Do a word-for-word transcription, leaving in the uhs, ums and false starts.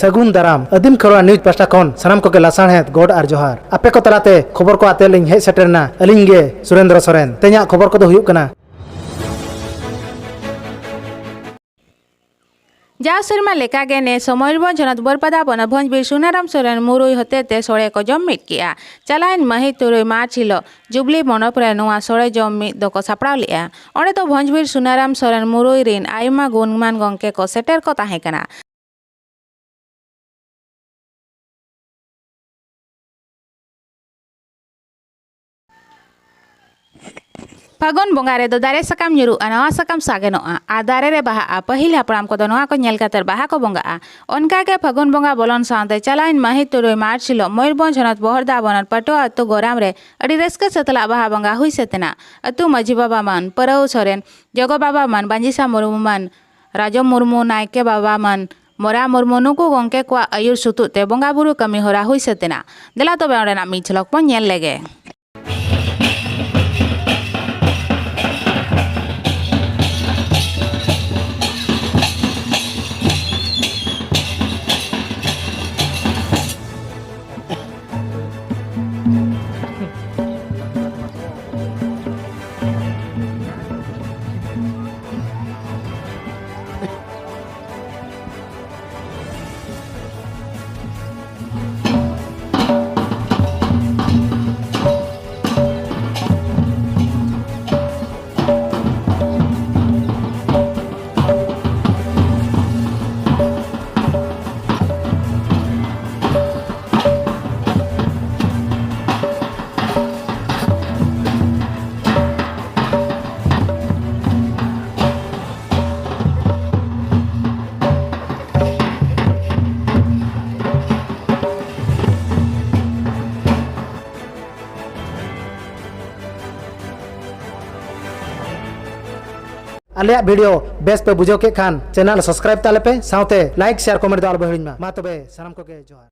ᱥᱟᱹᱜᱩᱱ ᱫᱟᱨᱟᱢ᱾ ᱟᱹᱫᱤᱢ ᱠᱷᱮᱨᱣᱟᱲ ᱱᱤᱭᱩᱡᱽ ᱯᱟᱦᱴᱟ ᱠᱷᱚᱱ ᱥᱟᱱᱟᱢ ᱠᱚᱜᱮ ᱞᱟᱥᱟᱲᱦᱮᱫ ᱜᱚᱰ ᱟᱨ ᱡᱚᱦᱟᱨ᱾ ᱟᱯᱮ ᱠᱚ ᱛᱟᱞᱟᱛᱮ ᱠᱷᱚᱵᱚᱨ ᱠᱚ ᱟᱛᱮ ᱞᱤᱧ ᱦᱮᱡ ᱥᱮᱴᱮᱨ ᱮᱱᱟ ᱟᱹᱞᱤᱧ ᱜᱮ ᱥᱩᱨᱮᱱᱫᱨᱚ ᱥᱚᱨᱮᱱ᱾ ᱛᱮᱦᱮᱧᱟᱜ ᱠᱷᱚᱵᱚᱨ ᱠᱚᱫᱚ ᱦᱩᱭᱩᱜ ᱠᱟᱱᱟ᱾ ᱡᱟᱣ ᱥᱮᱨᱢᱟ ᱞᱮᱠᱟᱜᱮ ᱱᱮᱥ ᱦᱚᱸ ᱢᱚᱭᱩᱨᱵᱷᱚᱸᱡᱽ ᱦᱚᱱᱚᱛ ᱵᱟᱹᱨᱯᱟᱫᱟ ᱯᱚᱱᱚᱛ ᱵᱷᱚᱸᱡᱽ ᱵᱤᱨ ᱥᱩᱱᱟᱨᱟᱢ ᱥᱚᱨᱮᱱ ᱢᱩᱨᱩᱭ ᱦᱚᱛᱮᱛᱮ ᱥᱚᱲᱮ ᱠᱚ ᱡᱚᱢ ᱢᱤᱫ ᱠᱮᱜᱼᱟ᱾ ᱪᱟᱞᱟᱣᱮᱱ ᱢᱟᱹᱦᱤᱛ ᱛᱩᱨᱩᱭ ᱢᱟᱨᱪ ᱦᱤᱞᱳᱜ ᱡᱩᱵᱽᱞᱤ ᱢᱚᱱᱰᱚᱯ ᱨᱮ ᱱᱚᱣᱟ ᱥᱚᱲᱮ ᱡᱚᱢ ᱢᱤᱫ ᱫᱚᱠᱚ ᱥᱟᱯᱲᱟᱣ ᱞᱮᱜᱼᱟ᱾ ᱚᱸᱰᱮ ᱫᱚ ᱵᱷᱚᱸᱡᱽ ᱵᱤᱨ ᱥᱩᱱᱟᱨᱟᱢ ᱥᱚᱨᱮᱱ ᱢᱩᱨᱩᱭ ᱨᱤᱱ ᱟᱭᱢᱟ ᱜᱩᱱᱢᱟᱱ ᱜᱚᱢᱠᱮ ᱠᱚ ᱥᱮᱴᱮᱨ ᱠᱚ ᱛᱟᱦᱮᱸ ᱠᱟᱱᱟ᱾ ᱯᱷᱟᱹᱜᱩᱱ ᱵᱚᱸᱜᱟ ᱨᱮᱫᱚ ᱫᱟᱨᱮ ᱥᱟᱠᱟᱢ ᱧᱩᱨᱩᱜᱼᱟ, ᱱᱟᱣᱟ ᱥᱟᱠᱟᱢ ᱥᱟᱜᱮᱱᱚᱜᱼᱟ ᱟᱨ ᱫᱟᱨᱮ ᱨᱮ ᱵᱟᱦᱟᱜᱼᱟ᱾ ᱯᱟᱹᱦᱤᱞ ᱦᱟᱯᱲᱟᱢ ᱠᱚᱫᱚ ᱱᱚᱣᱟ ᱠᱚ ᱧᱮᱞ ᱠᱟᱛᱮ ᱵᱟᱦᱟ ᱠᱚ ᱵᱚᱸᱜᱟᱜᱼᱟ᱾ ᱚᱱᱠᱟ ᱜᱮ ᱯᱷᱟᱹᱜᱩᱱ ᱵᱚᱸᱜᱟ ᱵᱚᱞᱚᱱ ᱥᱟᱶᱛᱮ ᱪᱟᱞᱟᱣᱮᱱ ᱢᱟᱹᱦᱤᱛ ᱛᱩᱨᱩᱭ ᱢᱟᱨᱪ ᱦᱤᱞᱳᱜ ᱢᱚᱭᱩᱨᱵᱷᱚᱸᱡᱽ ᱦᱚᱱᱚᱛ ᱵᱚᱦᱚᱲᱫᱟ ᱵᱚᱱᱚᱛ ᱯᱟᱹᱴᱩᱣᱟ ᱟᱹᱛᱩ ᱜᱚᱨᱟᱢ ᱨᱮ ᱟᱹᱰᱤ ᱨᱟᱹᱥᱠᱟᱹ ᱥᱟᱛᱞᱟᱜ ᱵᱟᱦᱟ ᱵᱚᱸᱜᱟ ᱦᱩᱭ ᱥᱟᱹᱛ ᱮᱱᱟ᱾ ᱟᱹᱛᱩ ᱢᱟᱹᱡᱷᱤ ᱵᱟᱵᱟ ᱢᱟᱹᱱ ᱯᱟᱹᱨᱟᱹᱣ ᱥᱚᱨᱮᱱ, ᱡᱚᱜᱚ ᱵᱟᱵᱟ ᱢᱟᱹᱱ ᱵᱟᱸᱡᱤᱥᱟ ᱢᱩᱨᱢᱩ, ᱢᱟᱹᱱ ᱨᱟᱡᱚ ᱢᱩᱨᱢᱩ, ᱱᱟᱭᱠᱮ ᱵᱟᱵᱟ ᱢᱟᱹᱱ ᱢᱚᱨᱟ ᱢᱩᱨᱢᱩ, ᱱᱩᱠᱩ ᱜᱚᱢᱠᱮ ᱠᱚᱣᱟᱜ ᱟᱹᱭᱩᱨ ᱥᱩᱛᱩᱜ ᱛᱮ ᱵᱚᱸᱜᱟ ᱵᱩᱨᱩ ᱠᱟᱹᱢᱤ ᱦᱚᱨᱟ ᱦᱩᱭ ᱥᱟᱹᱛ ᱮᱱᱟ᱾ ᱫᱮᱞᱟ ᱛᱚᱵᱮ ᱚᱸᱰᱮᱱᱟᱜ ᱢᱤᱫ ᱡᱷᱚᱞᱚᱠ ᱵᱚᱱ ᱧᱮᱞ ᱞᱮᱜᱮ᱾ ᱟᱞᱮᱭᱟᱜ video ᱵᱮᱥ ᱯᱮ ᱵᱩᱡᱷᱟᱹᱣ ᱠᱮᱫ ᱠᱷᱟᱱ channel subscribe ᱛᱟᱞᱮ ᱯᱮ, ᱥᱟᱶᱛᱮ like, share, comment ᱫᱚ ᱟᱞᱚ ᱯᱮ ᱦᱤᱲᱤᱧ ᱢᱟ᱾ ᱢᱟ ᱛᱚᱵᱮ ᱥᱟᱱᱟᱢ ᱠᱚᱜᱮ ᱡᱚᱦᱟᱨ᱾